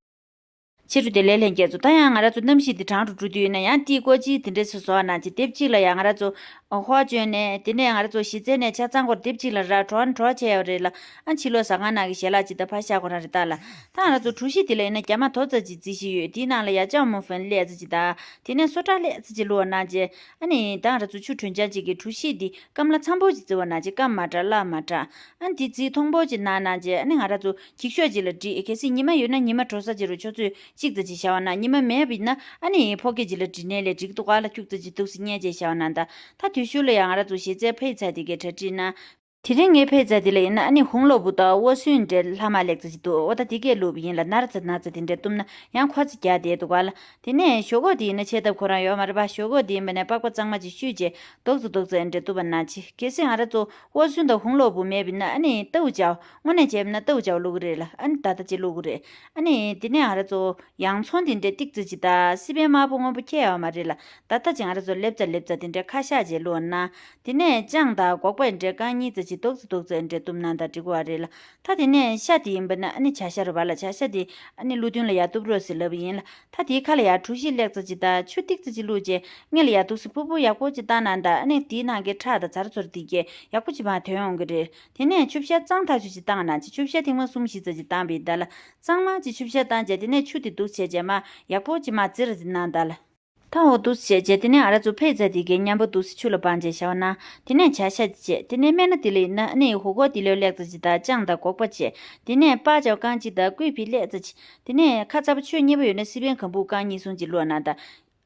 ཕྱི་རུ་དེ་ལས་ལྷན་རྒྱས་ཚོ། ད་ཡང་ང་རང་ཚོ་གནམ་གཤིས་དེ་གྲང་རུ་འགྲོ་དུས་ཡིན་ན་ཡང་ཏི་ཀོ་ཅི་དེ་འདྲས་སུ་བཟོ་བ་ན་ཅི། དེབ་གཅིག་ལ་ཡང་ང་རང་ཚོ་ཧོ་བཅོས་ནས། དེ་ནས་ང་རང་ཚོ་གཞི་རྩའི་ནས་ཆ་ཚང་སྐོར་དེབ་གཅིག་ལ་ར་གྲོ་གྲོ་བྱས་ཡོད་རེད་ལ། ཨ་ཕྱི་ལོགས་ཟ་ཁང་ནང་གི་ཞལ་ལག་ཅིག་དང་ཕར་བཞག་ཁོ་རང་རེད་ད་ལ། ད་ང་རང་ཚོ་གྲུ་བཞི་དེ་ལ་ཡིན་ན་རྒྱ་མ་མཐོ་ཙམ་ཅིག་རྩི་གཞི་ཡོད། དེའི་ནང་ལ་ཡ་ལྕང་མོ་ཧྥན་ལས་ཙམ་ཅིག་དང་། དེ་ནས་སོ་ཊ་ལས་ཙམ་ཅིག་བླུགས་ན་ཅི། ཨ་ནི་ད་ང་རང་ཚོ་ཆུ་དྲོན་ཆང་ཅིག་གི་གྲུ་བཞི་འདི་སྐམ་ལ་འཚམ་པོ་ཅིག་བརྩི་བ་ན་ཅི། སྐམ་མ་དྲག་སླ་མ་དྲག་ཨ་འདི་རྩི་མཐོང་པོ་ཅིག་གནང་ན་ཅི། ཨ་ནི་ང་རང་ཚོ་འགྱིག་ཤོག་ཅིག་ལ་བསྒྲིགས། གལ་སྲིད་ཉི་མ་ཡོད་ན་ཉི་མ་དྲོ་ས་ཅིག་རུ་ཆུ་ཚོད་གཅིག་ཙམ་ཅིག་བཞག་པ་ན། ཉི་མ་མེད་པ་ཡིན་ན་ཨ་ནི་ཕོ་སྐྱེས་ཅིག་ལ་བསྒྲིགས་ནའི་ལས་འགྲིག་འདུག་ག་ལ། ཁྱུག་ཙམ་ཅིག་འདུག་སེ་བསྙལ་བྱས་བཞག་པ་ན། ད་ད་དུས་ཤུལ་ལ་ཡང་ང་རང་ཚོ་གཞི་རྩའི་ཕེ་ཚ་དེ་གའི་གྲ་སྒྲིག་གནང་། དེ་རིང་ངའི་ཕེ་ཚ་དེ་ལ་ཡིན་ན་ཨ་ནི་ཧུང་ལོ་བུ་དང་ཝོ་སུན་འདྲའི་ལྷག་མ་ལེགས་ཙམ་ཅིག་འདུག་འོ་ད་དེ་གས་བླུགས་པ་ཡིན་ལ། ནར་ཙ་ནར་ཙ་དེ་འདྲས་གཏུབ་ན་ཡང་ཁོ་ཚོ་རྒྱག་བསྡད་འདུག་ག་ལ། དེ་ནས་ཞོག་ཁོག་དེ་ཡིན་ན་ཆད་ཐབས་ཁོ་རང་ཡོད་མ་རེད་པ། ཞོག་ཁོག་དེ་ཡིན་པ་ནས་པགས་པ་གཙང་མ་ཅིག་བཤུས་བྱས་རྡོག་རྩ་རྡོག་རྩ་འདྲ་གཏུབ་པ་ན་ཅི། གལ་སྲིད་ང་རང་ཚོ་ཝོ་སུན་དང་ཧུང་ལོ་བུ་མེད་པ་ཡིན་ན་ཨ་ནི་ཏའུ་ཅའོ། དངོས་གནས་བྱས་པ་ན་ཏའུ་ཅའོ་བླུག་གི་རེད་ལ། ཨ་ནི་ད་ལྟ་ཅིག་བླུག་གི་རེད། ཨ་ནི་དེ་ནས་ང་རང་ཚོ་ཡང་ཚོང་དེ་འདྲ་ཏིག་ཙམ་ཅིག་དང་། སི་པན་དམར་པོ་སྔོན་པོ་ཁྱད་ཡོད་མ་རེད་ལ། ད་ལྟ་ཅིག་ང་རང་ཚོ་ལེབ་ཙ་ལེབ་ཙ་དེ་འདྲ་ཁ་ཤས་ཅིག་བླུགས་ན། དེ་ནས་ལྕང་དང་སྒོག་པ་འདྲ་རྐང་གཉིས་ཙམ་ཅིག་རྡོག་རྩ་རྡོག་རྩ་འདྲ་གཏུབ་ན་ད་འགྲིག་གི་རེད་ལ། ད་དེ་ནས་ཤ་དེ་ཡིན་པ་ན་ཨ་ནི་བྱ་ཤ་རེད་པ་ལ། བྱ་ཤ་དེ་ཨ་ནི་ཀླུ་མདུན་ལ་ཡར་གཏུབ་རོགས་ཟེར་ལབ་པ་ཡིན་ལ། ད་དེའི་ཁ་ལ་ཡར་གྲུ་བཞི་ལེགས་ཙམ་ཅིག་དང་ཆུ་ཏིག་ཙམ་ཅིག་བླུགས་བྱས་སྔོན་ལ་ཡར་འདུག་སེ་ཕུར་བུ་ཡག་པོ་ཅིག་བཏང་ན་ད། ཨ་ནི་དེའི་ནང་གི་ཁྲག་དང་ཚ་ར་ཚོ་ར་དེ་གས་ཡག་པོ་ཅིག་མར་ཐོན་ཡོང་གི་རེད། དེ་ནས་ཆུ་བཤལ་གཙང་ཐག་ཆོད་ཅིག་བཏང་ན་ཅི། ཆུ་བཤལ་ཐེངས་མ་གསུམ་བཞི་ཙམ་ཅིག་བཏང་བས་ད་ལ། གཙང་མ་ཅིག་ཆུ་བཤལ་བཏང་བྱས་དེ་ནས་ཆུ་དེ་འདུག་བྱས་བྱས་མར་ཡག་པོ་ཅིག་མར་བཙིར་ཟིན་ན་ད་ལ། ད་འོ་འདུག་སེ་བྱས་རྗེས་དེ་ནས་ང་རང་ཚོ་ཕེ་ཚ་དེ་གའི་མཉམ་པོ་འདུག་སེ་ཆུ་ལ་སྦངས་རྗེས་ཞོ་ན། དེ་ནས་བྱ་ཤ་བྱས། དེ་ནས་སྨན་སྣ་དེ་ལ་ཡིན་ན་ཨ་ནི་ཧུ་གོ་དེ་ལོས་ལེགས་ཙམ་ཅིག་དང་ཅང་དང་སྒོག་པ་བྱས། དེ་ནས་པ་ཅའོ་རྐང་གཅིག་དང་ཀུའི་ཕི་ལེགས་ཙམ་ཅིག་དེ་ནས་ཁ་ཚ་པོ་ཆོས་མཉེས་པོ་ཡོད་ན་སི་པན་གམ་བུ་རྐང་གཉིས་གསུམ་ཅིག་བླུགས་ན་ད།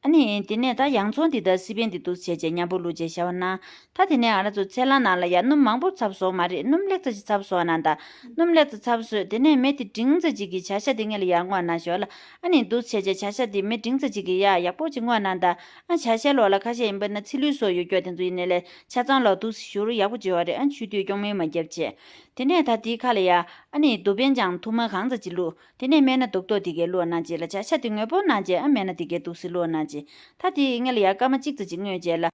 ཨ་ནི་དེ་ནས་ད་ཡང་ཚོང་དེ་དང་སི་པན་དེ་འདུག་སེ་བྱས་རྗེས་མཉམ་པོ་བླུགས་རྗེས་ཞོ་ན། ད་དེ་ནས་ང་རང་ཚོ་ཚལ་སླང་ནང་ལ་ཡ་སྣུམ་མང་པོ་ཚབ་སོང་མ་རེད། སྣུམ་ལེགས་ཙམ་ཅིག་ཚབ་སོང་ན་ད། སྣུམ་ལེགས་ཙམ་ཚབ་བཟོས། དེ་ནས་མེ་དེ་འབྲིང་ཙམ་ཅིག་གིས་བྱ་ཤ་དེ་སྔོན་ལ་ཡར་བརྔོས་ན་ཞོ་ལ། ཨ་ནི་འདུག་སེ་བྱས་བྱ་ཤ་དེ་མེ་འབྲིང་ཙམ་ཅིག་གིས་ཡར་ཡག་པོ་ཅིག་བརྔོས་ན་ད། ཨ་བྱ་ཤའི་ལོགས་ལ་ཁ་ཤས་ཡིན་པ་ན་ཚི་ལུའི་སོགས་ཡོད་སྐྱོ་དེ་ཚོ་ཡིན་ནའི་ལས་ཆ་ཚང་ལོག་འདུག་སེ་བཞུར་ཡག་པོ་ཅིག་ཡོད་རེད། ཨ་ཆུ་དུས་སྐྱོང་མེ་མ་བརྒྱབ་བྱས། དེ་ནས་ད་དེའི་ཁ་ལ་ཡ་ཨ་ནི་རྡོ་པན་ཅང་ཐུར་མ་གང་ཙམ་ཅིག་བླུགས། དེ་ནས་སྨན་སྣ་རྡོག་རྡོག་དེ་གའི་བླུགས་གནང་རྗེས་ལ་བྱ་ཤ་དེ་ངོས་པོ་གནང་རྗེས་ཨ་སྨན་སྣ་དེ་གའི་འདུག་སེ་བླུགས་གནང་རྗེས། ད་དེ་སྔོན་ལ་ཡ་སྐར་མ་གཅིག་ཙམ་ཅིག་བརྔོས་རྗེས་ལ།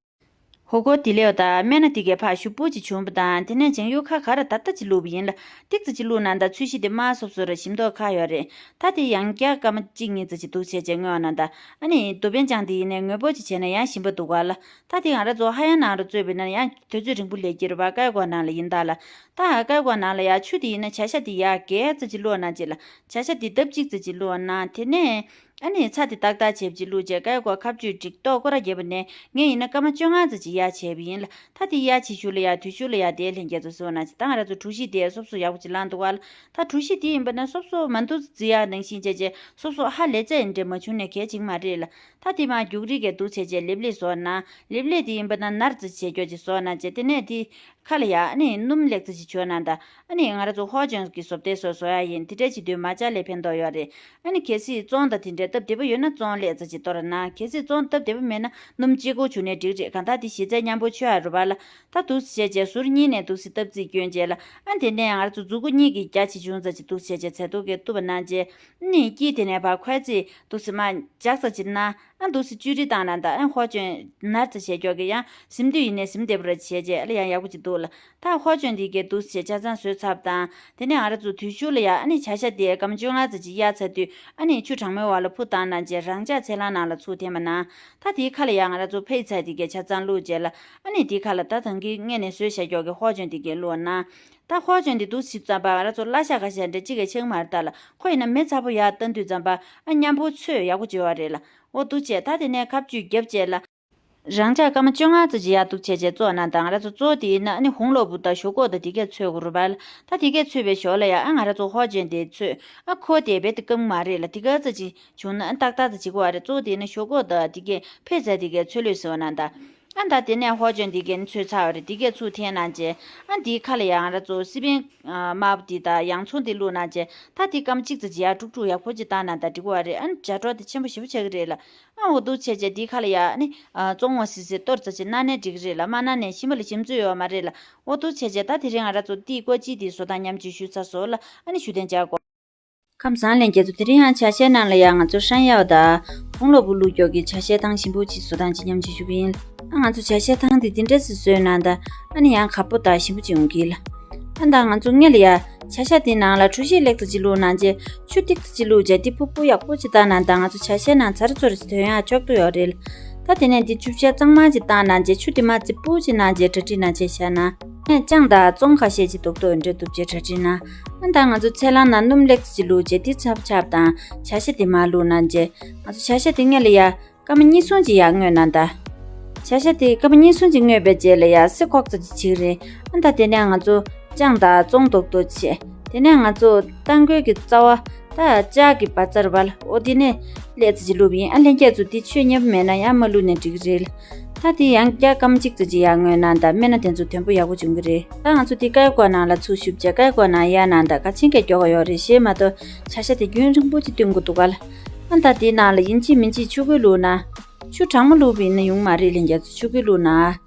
ཧོ་གོ་དེ་ལེའོ་ད་སྨན་སྣ་དེ་གའི་ཕར་ཞུ་པོ་ཅིག་བྱུང་བ་དང་། དེ་ནས་བྱང་ཡུལ་ཁ་ག་ར་ད་ལྟ་ཅིག་བླུགས་པ་ཡིན་ལ། ཏིག་ཙམ་ཅིག་བླུགས་ན་ད་ཚོས་གཞི་དེ་དམར་སོབ་སོབ་ར་ཞིམ་མདོག་ཁ་ཡོད་རེད། ད་དེ་ཡང་བསྐྱར་སྐར་མ་གཅིག་གཉིས་ཙམ་ཅིག་འདུག་བྱས་རྗེས་བརྔོས་ན་ད། ཨ་ནི་རྡོ་པན་ཅང་དེ་ཡིན་ནའི་ངོས་པོ་ཅིག་བྱས་ན་ཡང་ཞིམ་པ་འདུག་ག་ལ། ད་དེ་ང་རང་ཚོ་ཧ་ཡང་ནང་རུ་བཙོས་པ་ཡིན་ན་ཡང་དུས་ཚོད་རིང་པོ་ལས་ཀྱི་རེད་པ། ཀའི་གོ་ནང་ལ་ཡིན་ད་ལ། ད་ཀའི་གོ་ནང་ལ་ཡ་ཆུ་དེ་ཡིན་ན་བྱ་ཤ་དེ་ཡ་རྒྱས་ཙམ་ཅིག་བླུགས་ན་ཅིག་ལ། བྱ་ཤ་དེ་ལྡབ་གཅིག་ཙམ་ཅིག་བླུགས་ན། དེ་ནས་ཨ་ནི་ཚྭ་དེ་ཏག་ཏག་བྱས་པ་ཅིག་བླུགས་རྗེས་ཀའི་གོ་ཁ་གཅོད་འགྲིག་ཏོག་སྐོར་ར་རྒྱབ་པ་ནས་ངས་ཡིན་ན་སྐར་མ་བཅོ་ལྔ་ཙམ་ཅིག་ཡ་བྱས་པ་ཡིན་ལ། ད་དེ་ཡ་བྱེད་ཤུལ་ལ་ཡ་དུས་ཤུལ་ལ་ཡ་དེ་ལྷན་རྒྱས་ཚོ་གསོལ་ན་ཅིག་ད་ང་རང་ཚོ་གྲུ་བཞི་དེ་སོབ་སོབ་ཡག་པོ་ཅིག་ལངས་འདུག་ག་ལ། ད་གྲུ་བཞི་དེ་ཡིན་པ་ན་སོབ་སོབ་མ་འདུག་རྫི་ཡག་ནང་བཞིན་བྱས་རྗེས་སོབ་སོབ་ཧ་ལས་ཚད་འདྲ་མ་བྱུང་ན་གལ་ཆེན་མ་རེད་ལ། ད་དེ་མ་རྒྱུག་རིགས་གས་འདུག་བྱས་རྗེས་ལེབ་ལེབ་བཟོ་ན། ལེབ་ལེབ་དེ་ཡིན་པ་ན་ནར་ཙི་བྱས་སྐྱོ་ཅིག་བཟོ་ན་བྱས། དེ་ནས་དེ་ཁ་ལ་ཡ་ཨ་ནི་སྣུམ་ལེགས་ཙི་ཅིག་བྱོས་ན་ད། ཨ་ནི་ང་རང་ཚོ་ཧོ་ཅོན་གི་བཟོ་ལྟའི་སོ་བཟོ་ཡ་ཡིན། དེ་འདྲ་བྱེད་དུས་མ་ཅག་ལས་ཕན་ཐོགས་ཡོད་རེད། ཨ་ནི་གལ་སྲིད་བཙོང་དང་དེ་འདྲའི་སྟབས་བདེ་པོ་ཡོད་ན་བཙོང་ལེགས་ཙི་ཅིག་གཏོར་ན། གལ་སྲིད་བཙོང་སྟབས་བདེ་པོ་མེད་ན་སྣུམ་གཅིག་པོ་བྱུགས་ནས་འགྲིག་རེད། གང་ལྟར་དེ་གཞི་རྩའི་མཉམ་པོ་མཆོད་ཡ་རུ་བ་ལ། ད་འདུག་བྱས་རྗེས་ཟུར་གཉིས་ནས་འདུག་སེ་སྟབས་རྩིས་སྐྱོན་རྗེས་ལ། ཨ་དེ་ནས་ང་རང་ཚོ་མཛུ་གུ་གཉིས་ཀྱི་རྒྱ་ཆེ་ཆུང་ཙམ་ཅིག་འདུག་བྱས་རྗེས་ཚད་ཐུག་གི་གཏུབ་པ་གནང་རྗེས། ཨ་ནི་དཀྱིལ་དེ་ནས་ཕར་ཁོལ་ཙིག་འདུག་སེ་མར་འཇག་ཙམ་ཅིག་གནང་། ཨ་འདུག་སེ་བཅུད་རིལ་བཏང་ན་ད། ཨ་ཧོ་ཅོན་ནར་ཙི་བྱས་སྐྱོ་གི་ཡང་ཟིམ་དུས་ཡིན་ནའི་ཟིམ་བདེ་པོ་ར་བྱས་རྗེས་ཨ་ལ་ཡང་ཡག་པོ་ཅིག་འདུག་ལ། ད་ཧོ་ཅོན་འདི་གའི་འདུག་སེ་ཆ་ཚང་བཟོས་ཚར་བ་དང་། དེ་ནས་ང་རང་ཚོ་དུས་ཤུལ་ལ་ཡ་ཨ་ནི་བྱ་ཤ་དེ་སྐར་མ་བཅོ་ལྔ་ཙམ་ཅིག་གཡར་ཚར་དུས་ཨ་ནི་ཆུ་གྲང་མོའི་འོག་ལ་ཕུ་བཏང་གནང་རྗེས་རང་འཇགས་ཚལ་སླང་ནང་ལ་ཚུར་འཐེན་པ་གནང་། ད་དེའི་ཁ་ལ་ཡ་ང་རང་ཚོ་ཕེ་ཚ་དེ་གའི་ཆ་ཚང་བླུགས་རྗེས་ལ། ཨ་ནི་དེའི་ཁ་ལ་ད་ད་གིན་སྔོན་ནས་བཟོས་བཞག་སྐྱོ་གི་ཧོ་ཅོན་དེ་གའི་བླུགས་གནང་། ད་ཧོ་ཅོན་དེ་འདུག་སེ་ཙམ་པ་ང་རང་ཚོ་བླ་ཤ་ག་ཤ་འདྲ་གཅིག་གི་ཆེ་གི་མ་རེད་ད་ལ། ཁོ་ཡིན་ན་མེ་ཚ་པོ་ཡར་བཏང་དུས་ཙམ་པ་ཨ་མཉམ་པོ་ཚོས་ཡག་པོ་བྱེད་པ་རེད་ལ། འོ་འདུག་བྱས། ད་དེ་ནས་ཁ་བཅུད་བརྒྱབ་རྗེས་ལ། རང་འཇགས་སྐར་མ་བཅོ་ལྔ་ཙམ་ཅིག་ཡར་འདུག་བྱས་རྗེས་བཙོ་གནང་དང་། ང་རང་ཚོ་གཙོ་བོ་དེ་ཡིན་ན་ཨ་ནི་ཧོང་ལོ་བུ་དང་ཞོག་ཁོག་དང་དེ་གས་ཚོས་དགོས་རེད་པ་ལ། ད་དེ་གས་ཚོས་པའི་ཞོར་ལ་ཡ་ཨ་ང་རང་ཚོ་ཧོ་ཅོན་དེ་ཚོས། ཨ་ཁོ་དེ་རྦད་དེ་སྐམ་མ་རེད་ལ། དེ་ག་ཙམ་ཅིག་བྱུང་ན་ཨ་ཏག་ཏག་ཙམ་བྱེད་དགོས་པ་རེད། གཙོ་བོ་དེ་ཡིན་ན་ཞོག་ཁོག་དང་དེ་གས་ཕེ་ཚ་དེ་གས་ཚོས་ལོས་ཟེར་བ་གནང་དང་། ཨ་ད་དེ་ནས་ཧོ་ཅོན་དེ་གས་ཚོས་ཚར་བ་རེད། དེ་གས་ཚུར་འཐེན་གནང་རྗེས། ཨ་དེའི་ཁ་ལ་ཡ་ང་རང་ཚོ་སི་པན་དམར་པོ་དེ་དང་ཡང་ཚོང་དེ་བླུགས་གནང་རྗེས། ད་དེ་སྐར་མ་གཅིག་ཙམ་ཅིག་ཡར་དཀྲུག་དཀྲུག་ཡག་པོ་ཅིག་བཏང་གནང་དང་འགྲིག་གི་རེད། ཨ་ནི་བྱ་སྒྲོ་དེ་ཆེན་པོ་ཞེ་པོ་ཆགས་ཀྱི་རེད་ལ། ཨ་འོ་འདུག་བྱས་རྗེས་དེའི་ཁ་ལ་ཡ་ཨ་ནི་བཙོང་བ་སི་སི་གཏོར་ཙམ་ཅིག་གནང་ནའི་འགྲིག་གི་རེད་ལ། མ་གནང་ནའི་ཞིམ་པ་ལ་ཞིམ་ཚོད་ཡོད་མ་རེད་ལ། འོ་འདུག་བྱས་རྗེས་ད་དེ་རིང་ང་རང་ཚོ་ཏི་ཀོ་ཅི་དེ་བཟོ་སྟངས་མཉམ་སྤྱོད་ཞུས་ཚར་སོང་ལ། ཨ་ནི་ཞུ་དན་བྱ་དགོས། ཁམས་བཟང་ལྷན་རྒྱས་ཚོ། དེ་རིང་ཡང་ཇ་ཤའི་ནང་ལ་ཡང་ང་ཚོ་ཧྲན་ཡའོ་དང་ཧོང་ལོ་བུ་བླུགས་སྐྱོ་གི་ཇ་ཤའི་ཐང་ཞིམ་པོ་ཅིག་བཟོ་སྟངས་ཅིག་མཉམ་སྤྱོད་ཞུ་གི་ཡིན། ཨ་ང་ཚོ་ཇ་ཤའི་ཐང་དེ་འདི་འདྲ་སེ་བཟོས་གནང་དང་། ཨ་ནི་ཡང་ག་པོ་དང་ཞིམ་པོ་ཅིག་ཡོང་གི་ལ། ཨ་ད་ང་ཚོ་སྔོན་ལ་ཡ་ཇ་ཤ་དེ་ནང་ལ་གྲོ་ཞིབ་ལེགས་ཙམ་ཅིག་བླུགས་གནང་རྗེས་ཆུ་ཏིག་ཙམ་ཅིག་བླུགས་རྗེས་དེ་ཕུབ་ཕུབ་ཡག་པོ་ཅིག་བཏང་གནང་དང་། ང་ཚོ་ཇ་ཤའི་ནང་ཚར་ཚོར་ཅིག་ཐོན་ཡག་ལྕོགས་ཏོ་ཡོད་རེད་ལ། ད་དེ་ནས་འདི་བཅུ་ཆ་གཙང་མ་ཅིག་བཏང་གནང་རྗེས་ཆུ་དེ་མ་རྩིབ་པོ་ཅིག་གནང་རྗེས་གྲ་སྒྲིག་གནང་བྱས་བཞག་ན། ཨ་ནི་ཅང་དང་བཙོང་ཁ་ཤས་ཅིག་རྡོག་རྡོག་འདྲ་གཏུབ་བྱས་གྲ་སྒྲིག་གནང་། ཨ་ད་ང་ཚོ་ཚལ་སླང་ནང་སྣུམ་ལེགས་ཙམ་ཅིག་བླུགས་རྗེས་དེ་ཚབ་ཆབ་དང་ཇ་ཤ་དེ་མར་བླུགས་གནང་རྗེས། ང་ཚོ་ཇ་ཤ་དེ་སྔོན་ལ་ཡ་སྐར་མ་གཉིས་གསུམ་ཅིག་ཡར་བརྔོས་གནང་དང་། ཇ་ཤ་དེ་སྐར་མ་གཉིས་གསུམ་ཅིག་བརྔོས་པའི་རྗེས་ལ་ཡ་སེ་ཁོག་ཙམ་ཅིག་བྱེད་ཀྱི་རེད། ཨ་ད་དེ་ནས་ང་ཚོ་ཅང་དང་བཙོང་རྡོག་རྡོག་བྱས། དེ་ནས་ང་ཚོ་ཏང་གོས་ཀྱི་རྩ་བ་ད་ལྕགས་ཀྱི་བ་ཙར་བ་ལ་འོ་དེ་ནས་ལེགས་ཙམ་ཅིག་བླུགས་པ་ཡིན། ཨ་ལྷན་རྒྱས་ཚོ་དེ་ཆོས་མཉེས་པོ་མེད་ན་ཡང་མ་བླུགས་ནས་འགྲིག་གི་རེད་ལ། ད་དེ་ཡང་བསྐྱར་སྐར་མ་གཅིག་ཙམ་ཅིག་ཡར་བརྔོས་གནང་དང་། སྨན་སྣ་དེ་ཚོ་དོན་པོ་ཡག་པོ་བྱུང་གི་རེད། ད་ང་ཚོ་དེ་ཀའི་ཀོ་ནང་ལ་ཚུར་ཞུབ་བྱས་ཀའི་ཀོ་ནང་གཡར་གནང་དང་། ག་ཆེན་གྱི་མགྱོགས་ཀ་ཡོད་རེད། གཞན་མ་གཏོགས་ཇ་ཤ་དེ་རྒྱུན་རིང་པོ་ཅིག་བཏོན་དགོས་འདུག་ག་ལ། ཨ་ད་དེའི་ནང་ལ་ཡིན་གཅིག་མིན་གཅིག་ཆུ་ཁོལ་བླུགས་ན། ཆུ་གྲང་མོ་བླུགས་པ་ཡིན་ན་ཡོང་མ་རེད། ལྷན་རྒྱས་ཚོ་ཆུ་ཁོལ་བླུགས་ན།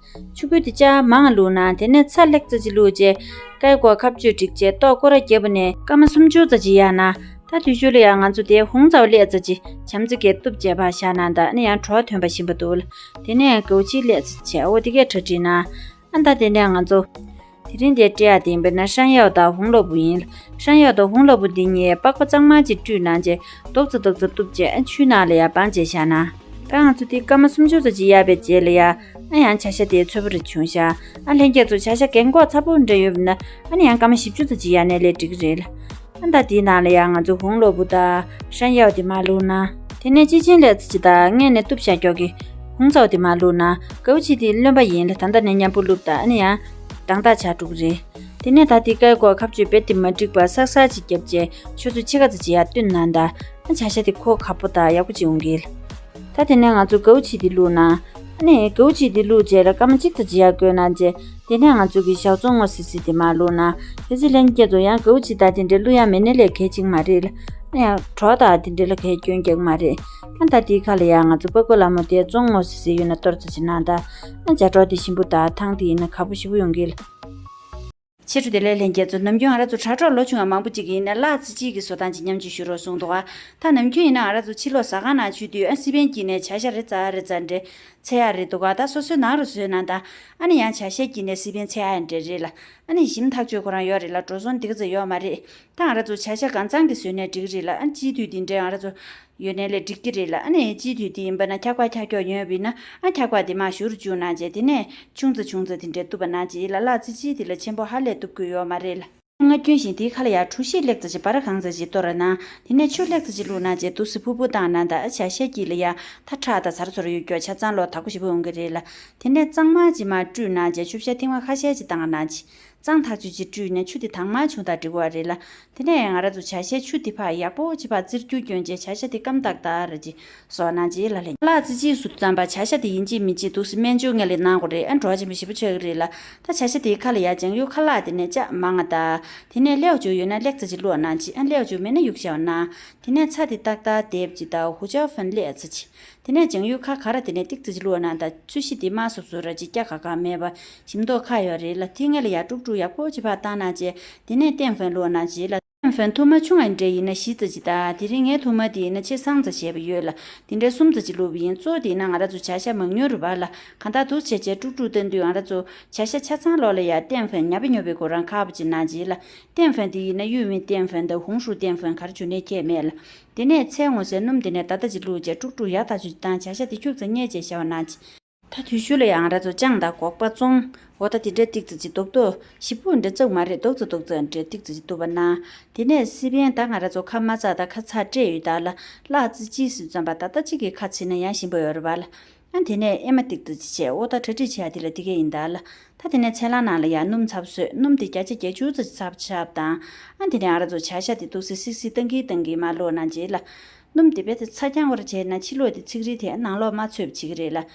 ཆུ་ཁོལ་དེ་ཅག་མང་བླུགས་ན། དེ་ནས་ཚྭ་ལེགས་ཙམ་ཅིག་བླུགས་རྗེས་ཀའི་ཀོ་ཁ་བཅུད་སྒྲིག་རྗེས་ལྟོ་སྐོར་ར་བརྒྱབ་པ་ནས་སྐར་མ་སུམ་ཅུ་ཙམ་ཅིག་ཡར་ན། ད་དུས་ཤུལ་ལ་ཡང་ང་ཚོ་དེ་ཧུང་ཚ་བ་ལེགས་ཙམ་ཅིག་བྱམས་བརྩེ་གིས་གཏུབ་བྱས་ཕར་བཞག་གནང་དང་། ཨ་ནི་ཡང་བྲོ་བ་ཐོན་པ་ཞིམ་པོ་འདུག་ལ། དེ་ནས་གའུ་ཆི་ལེགས་ཙམ་བྱས་འོ་དེ་གས་གྲ་སྒྲིག་གནང་། ཨ་ད་དེ་ནས་ང་ཚོ་དེ་རིང་དེ་སྤྲད་ཡག་དེ་ཡིན་པས་ན་ཧྲན་ཡའོ་དང་ཧུང་ལོ་བུ་ཡིན། ཧྲན་ཡའོ་དང་ཧུང་ལོ་བུ་འདི་གཉིས་པགས་པ་གཙང་མ་ཅིག་བཀྲུས་གནང་རྗེས་རྡོག་ཙམ་རྡོག་ཙམ་གཏུབ་རྗེས་ཨ་ཆུའི་ནང་ལ་ཡར་སྦངས་བྱས་བཞག་གནང་། ད་ང་ཚོ་དེ་སྐར་མ་སུམ་ཅུ་ཙམ་ཅིག་གཡར་བའི་རྗེས་ལ་ཡ་ཨ་ཡང་ཇ་ཤ་དེ་ཚོད་པོ་རེ་བྱུང་ཤག་ཨ་ལྷན་རྒྱས་ཚོ་ཇ་ཤ་རྒན་གོག་ཚ་པོ་འདྲ་ཡོད་པ་ན་ཨ་ནི་ཡང་སྐར་མ་བཞི་བཅུ་ཙམ་ཅིག་གཡར་ནའི་ལས་འགྲིག་གི་རེད་ལ། ཨ་ད་དེའི་ནང་ལ་ཡ་ང་ཚོ་ཧུང་ལོ་བུ་དང་ཧྲན་ཡའོ་དེ་མར་བླུགས་གནང་། དེ་ནས་ཅི་ཅིན་ལེགས་ཙི་ཅི་དང་སྔས་ནས་གཏུབ་བཞག་ཀྱོག་གི་ཧུང་ཚའོ་དེ་མར་བླུགས་ན། གའུ་ཆི་དེ་རློན་པ་ཡིན་ལ། ད་ལྟ་ནས་མཉམ་པོ་བླུགས་དང་། ཨ་ནི་ཡང་དང་ཐག་ཆགས་འགྲོ་གི་རེད། དེ་ནས་ད་དེ་ཀའི་སྐོར་ཁ་གཅོད་རྦད་དེ་མ་འགྲིག་པ་སག་སག་ཅིག་བརྒྱབ་བྱས་ཆུ་ཚོད་ཕྱེད་ཀ་ཙམ་ཅིག་ཡར་བསྟུན་གནང་དང་། ཨ་བྱ་ཤ་དེ་ཁོག་ཁ་པོ་དང་ཡག་པོ་ཅིག་འོང་གི། ད་དེ་ནས་ང་ཚོ་གའུ་ཆི་དེ་བླུགས་ན། ཨ་ནི་གའུ་ཆི་དེ་བླུགས་བྱས་ལ་སྐར་མ་གཅིག་ཙམ་ཅིག་ཡར་བསྐོལ་གནང་བྱས། དེ་ནས་ང་ཚོ་གི་ཞའོ་ཙོང་སྔོ་སི་སི་དེ་མར་བླུགས་ན། གལ་སྲིད་ལྷན་རྒྱས་ཚོ་ཡང་གའུ་ཆི་དང་དེ་འདྲ་བླུགས་ཡ་མེད་ན་ལས་གལ་ཆེན་མ་རེད་ལ། ཨ་ཡང་གྲོ་དང་དེ་འདྲ་ལ་གལ་སྐྱོན་རྒྱག་མ་རེད། ཨ་ད་དེའི་ཁ་ལ་ཡང་ང་ཚོ་པགས་ཀོ་ལ་མོ་དེ་ཙོང་སྔོ་སི་སི་ཡོད་ན་གཏོར་ཙམ་ཅིག་གནང་དང་། ཨ་ཇ་གྲོ་དེ་ཞིམ་པོ་དང་ཐང་དེ་ཡིན་ན་ག་པོ་ཞིམ་པོ་ཡོང་གི་ལ། ཆེ་ཕྲུག་དེ་ལས་ལྷན་རྒྱས་ཚོ། ནམ་རྒྱུན་ང་རང་ཚོ་དྲ་གྲོགས་ལོ་ཆུང་བ་མང་པོ་ཅིག་གིས་ཡིན་ན་གླ་རྩི་གཅིས་ཀྱི་བཟོ་སྟངས་ཅིག་མཉམ་སྤྱོད་ཞུ་རོགས་གསུངས་འདུག་ག་ད་ནམ་རྒྱུན་ཡིན་ན་ང་རང་ཚོ་ཕྱི་ལོགས་ཟ་ཁང་ནང་ཚུད་དུས་ཨ་སི་པན་དཀྱིལ་ནས་བྱ་ཤ་རེ་ཙག་རེ་ཙག་འདྲ་འཚོལ་ཡ་རེད་འདུག་ག་ད་སོ་སོའི་ནང་རུ་བཟོས་གནང་དང་། ཨ་ནི་ཡང་བྱ་ཤའི་དཀྱིལ་ནས་སི་པན་འཚོལ་ཡ་འདྲ་རེད་ལ། ཨ་ནི་ཞིམ་ཐག་ཆོད་ཁོ་རང་ཡོད་རེད་ལ། འགྲོ་སོང་དེ་ག་ཙམ་ཡོད་མ་རེད། ད་ང་རང་ཚོ་བྱ་ཤ་གང་ཚང་གི་བཟོས་ནས་འགྲིག་རེད་ལ། ཨ་སྤྱི་འཐུས་དེ་འདྲའི་ང་རང་ཚོ་ཡོད་ནའི་ལས་འགྲིག་གི་རེད་ལ། ཨ་ནི་སྤྱི་འཐུས་དེ་ཡིན་པ་ན་འཁྱག་པ་འཁྱག་འཁྱོག་ཡོད་པ་ཡིན་ན། ཨ་འཁྱག་པ་དེ་མར་བཞུར་བཅུག་གནང་བྱས། དེ་ནས་ཆུང་ཙག་ཆུང་ཙག་དེ་འདྲའི་གཏུབ་པ་གནང་བྱས་ལ། གླ་རྩི་གཅིས་དེ་ལ་ཆེན་པོ་ཧ་ལས་གཏུབ་དགོས་ཡོད་མ་རེད་ལ། སྔ་རྒྱུན་བཞིན་དེའི་ཁ་ལ་ཡར་གྲོ་ཞིབ་ལེགས་ཙམ་ཅིག་སྦར་གང་ཙམ་ཅིག་གཏོར་གནང་། དེ་ནས་ཆུ་ལེགས་ཙམ་ཅིག་བླུགས་གནང་བྱས་འདུག་སེ་ཕུར་ཕུར་བཏང་གནང་དང་། ཨ་བྱ་ཤའི་དཀྱིལ་ལ་ཡར་ད་ཁྲག་དང་ཚ་ར་ཚོ་ར་ཡོད་ཀྱོག་ཆ་ཚང་ལོག་དག་པོ་ཞིག་འོང་གི་རེད་ལ། དེ་ནས་གཙང་མ་ཅིག་མར་བཀྲུས་གནང་བྱས་ཆུ་བཤལ་ཐེངས་མ་ཁ་ཤས་ཅིག་བཏང་གནང་བྱས། གཙང་ཐག་ཆོད་ཅིག་བཀྲུས་ནས་ཆུ་དེ་དྭངས་མ་བྱུང་དང་འགྲིག་པ་རེད་ལ། དེ་ནས་ང་རང་ཚོ་བྱ་ཤའི་ཆུ་དེ་ཕར་ཡག་པོ་ཅིག་ཕར་བཙིར་རྒྱུ་སྐྱོན་བྱས་བྱ་ཤ་དེ་སྐམ་ཏག་ཏག་རེ་ཅིག་བཟོ་གནང་བྱས་ལ་ལྷན། གླ་རྩི་གཅིས་བཟོ་དུས་ཙམ་པ་བྱ་ཤ་དེ་ཡིན་གཅིག་མིན་གཅིག་འདུག་སེ་སྨན་བཅོས་སྔོན་ལ་གནང་དགོས་རེད། ཨ་འགྲོ་བ་ཆེན་པོ་ཞེ་པོ་ཆགས་ཀྱི་རེད་ལ། ད་བྱ་ཤ་དེའི་ཁ་ལ་ཡར་ལྗང་གུ་ཁ་ལག་དེ་ནས་ལྕགས་མང་ང་དང་། དེ་ནས་སླེའུ་བཅུ་ཡོད་ན་ལེགས་ཙམ་ཅིག་བླུགས་གནང་བྱས། ཨ་སླེའུ་བཅུ་མེད་ན་གཡུག་བཞག་གནང་། དེ་ནས་ཚྭ་དེ་ཏག་ཏག་འདེབས་ཅིག་དང་ཧུ་ཅའོ་ཧྥན་ལེ་ཨ་ཙི་ཅིག་དེ་ནས་ལྗང་གུ་ཁ་ག་ར་དེ་ནས་ཏིག་ཙམ་ཅིག་བླུགས་གནང་དང་། ཚོས་གཞི་དེ་དམར་སུབ་སུབ་ར་ཅིག་སྐྱ་ཁ་ཁ་མེད་པ་ཞིམ་མདོག་ཁ་ཡོད་རེད་ལ། དེ་སྔོན་ལ་ཡར་དཀྲུག་དཀྲུག་ཡག་པོ་ཅིག་ཕར་བཏང་གནང་བྱས། དེ་ནས་ཏན་ཧྥན་བླུགས་གནང་བྱས་ལ། ཏན་ཧྥན་ཐུར་མ་ཆུང་བ་འདྲ་ཡིན་ན་བཞི་ཙམ་ཅིག་དང་། དེ་རིང་ངའི་ཐུར་མ་དེ་ཡིན་ན་ཆེས་སང་ཙམ་བྱས་པ་ཡོད་ལ། དེ་འདྲའི་གསུམ་ཙམ་ཅིག་བླུགས་པ་ཡིན། གཙོ་བོ་དེ་ཡིན་ན་ང་རང་ཚོ་བྱ་ཤ་མང་ཉུང་རེད་པ་ལ། གང་ལྟར་འདུག་སེ་བྱས་བྱས་དཀྲུག་དཀྲུག་བཏང་དུས་ང་རང་ཚོ་བྱ་ཤ་ཆ་ཚང་ལོག་ལ་ཡར་ཏན་ཧྥན་ཉབ་པ་ཉོབ་པའི་ཁོ་རང་ཁ་པོ་ཅིག་གནང་བྱས་ལ། ཏན་ཧྥན་དེ་ཡིན་ན་ཡུས་མིན་ཏན་ཧྥན་དང་ཧུང་ཧྲུའུ་ཏན་ཧྥན་ག་རེ་བྱུང་ནའི་ཁྱད་མེད་ལ། དེ་ནས་ཚལ་སྔོ་ཟས་སྣུམ་དེ་ནས་ད་ལྟ་ཅིག་བླུགས་བྱས་དཀྲུག་དཀྲུག་ཡག་ཐག་ཆོད་ཅིག་བཏང་། བྱ་ཤ་དེ་ཁྱུག་ཙམ་བསྙལ་བྱས་བཞག་པ་གནང་བྱས། ད་དུས་ཤུལ་ལ་ཡང་ང་རང་ཚོ་ཅང་དང་སྒོག་པ་བཙོང་། འོ་ད་དེ་འདྲ་ཏིག་ཙམ་ཅིག་རྡོག་རྡོག་ཞིབ་པོ་འདྲ་བཙུགས་མ་རེད། རྡོག་རྩ་རྡོག་རྩ་འདྲ་ཏིག་ཙམ་ཅིག་གཏུབ་པ་གནང་། དེ་ནས་སི་པན་ད་ང་རང་ཚོ་ཁ་མ་ཚ་དང་ཁ་ཚ་སྤྲད་ཡོད་ད་ལ། གླ་རྩི་གཅིས་བཟོས་ཙམ་པ་ད་ལྟ་གཅིག་གིས་ཁ་ཚིག་ན་ཡང་ཞིམ་པོ་ཡོད་རེད་པ་ལ། ཨ་དེ་ནས་ཨེ་མ་ཏིག་ཏིག་ཅིག་བྱས། འོ་ད་གྲ་སྒྲིག་བྱེད་ཡ་དེ་ལ་དེ་གས་ཡིན་ད་ལ། ད་དེ་ནས་ཚལ་སླང་ནང་ལ་ཡར་སྣུམ་ཚབ་བཟོས། སྣུམ་དེ་བརྒྱ་ཆ་བརྒྱད་ཅུ་ཙམ་ཅིག་ཚབ་ཚབ་དང་། ཨ་དེ་ནས་ང་རང་ཚོ་བྱ་ཤ་དེ་འདུག་སེ་སིག་སིག་བཏང་གིན་བཏང་གིན་མར་བླུགས་གནང་བྱས་ལ། སྣུམ་དེ་རྦད་དེ་ཚ་རྐྱང་བར་བྱས་ན་ཕྱི་ལོགས་དེ་ཚིག་རིལ་དེ་ནང་ལོགས་མ་ཚོས་པ་བྱེད་ཀྱི་རེད་ལ།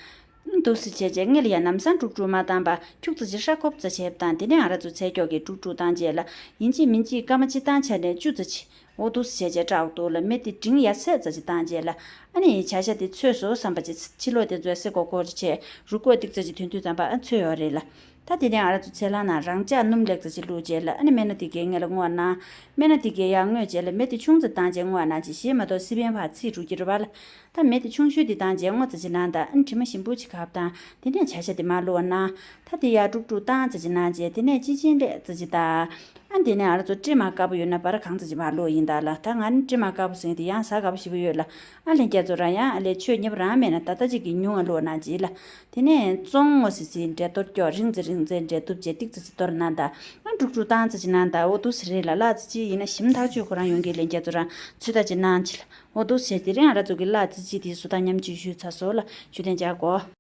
འདུག་སེ་བྱས་བྱས་སྔོན་ལ་ཡར་ལམ་སང་དཀྲུག་དཀྲུག་མ་བཏང་པ་ཁྱུག་ཙམ་ཅིག་ཧྲ་ཁོབ་ཙམ་བྱས་བཏང་། དེ་ནས་ང་རང་ཚོ་ཚལ་ཀྱོག་གིས་དཀྲུག་དཀྲུག་བཏང་བྱས་ལ། ཡིན་གཅིག་མིན་གཅིག་སྐར་མ་གཅིག་བཏང་ཆ་ནས་བཅུ་ཙམ་ཅིག་འོ་འདུག་སེ་བྱས་བྱས་སྐྲག་འདུག་ལ། མེ་དེ་འབྲིང་ཡ་ཚད་ཙམ་ཅིག་བཏང་བྱས་ལ། ཨ་ནི་བྱ་ཤ་དེ་ཚོས་སོང་བསམ་པ་ཅིག་ཕྱི་ལོགས་དེ་ཚོས་སེ་གོ་གོ་བྱས་རུས་ཀོག་ཏིག་ཙམ་ཅིག་ཐོན་དུས་ཙམ་པ་ཨ་ཚོས་ཡོད་རེད་ལ། ད་དེ་ནས་ང་རང་ཚོ་ཚལ་སླང་ནང་རང་འཇགས་སྣུམ་ལེགས་ཙམ་ཅིག་བླུགས་བྱས་ལ། ཨ་ནི་སྨན་སྣ་དེ་གས་སྔོན་ལ་བརྔོས་གནང་། སྨན་སྣ་དེ་གས་ཡར་བརྔོས་བྱས་ལ་མེ་དེ་ཆུང་ཙམ་བཏང་བྱས་བརྔོས་གནང་བྱས། གཞན་མ་གཏོགས་སི་པན་ཕར་ཚིག་འགྲོ་གི་རེད་པ་ལ། ད་མེ་དེ་ཆུང་ཤོས་དེ་བཏང་བྱས་བརྔོས་ཙམ་ཅིག་གནང་དང་། ཨ་ནི་དྲི་མ་ཞིམ་པོ་ཅིག་ཁ་བཏང་། དེ་ནས་བྱ་ཤ་དེ་མར་བླུགས་གནང་། ད་དེ་ཡར་དཀྲུག་དཀྲུག་བཏང་ཙམ་ཅིག་གནང་བྱས། དེ་ནས་ཅི་ཅིན་ལེགས་ཙམ་ཅིག་དང་། ཨ་དེ་ནས་ང་རང་ཚོ་ཀྲི་མ་དཀར་པོ་ཡོད་ན་འབར་གང་ཙམ་ཅིག་མར་བླུགས་ཡིན་ད་ལ། ད་ང་ནི་ཀྲི་མ་དཀར་པོ་ཟེར་དེ་ཡང་ཟ་དགའ་པོ་ཞེ་པོ་ཡོད་ལ། ཨ་ལྷན་རྒྱས་ཚོ་རང་ཡང་ཨ་ལས་ཆོས་ཉབ་རང་མེད་ན་ད་ལྟ་ཅིག་གི་ཉུང་ང་བླུགས་གནང་བྱས་ལ། དེ་ནས་བཙོང་སྔོ་སིལ་སིལ་འདྲ་གཏོར་ཀྱོག་རིང་ཙམ་རིང་ཙམ་འདྲ་གཏུབ་བྱས་ཏིག་ཙམ་ཙམ་གཏོར་གནང་དང་། ཨ་དཀྲུག་དཀྲུག་བཏང་ཙམ་ཅིག་གནང་དང་། འོ་འདུག་སེ་རེད་ལ། གླ་རྩི་གཅིས་ཡིན་ན་ཞིམ་ཐག་ཆོད་ཁོ་རང་ཡོང་གི། ལྷན་རྒྱས་ཚོ་རང་ཚོད་ལྟ་ཅིག་གནང་བྱས་ལ། འོ་འདུག་སེ་བྱས་དེ་རིང་ང་རང་ཚོ་གི་གླ་རྩི་གཅིས་དེ་བཟོ་སྟངས་མཉམ་སྤྱོད་ཞུས་ཚར་སོང་ལ། བརྗོད་དོན་བརྒྱབ་གོ།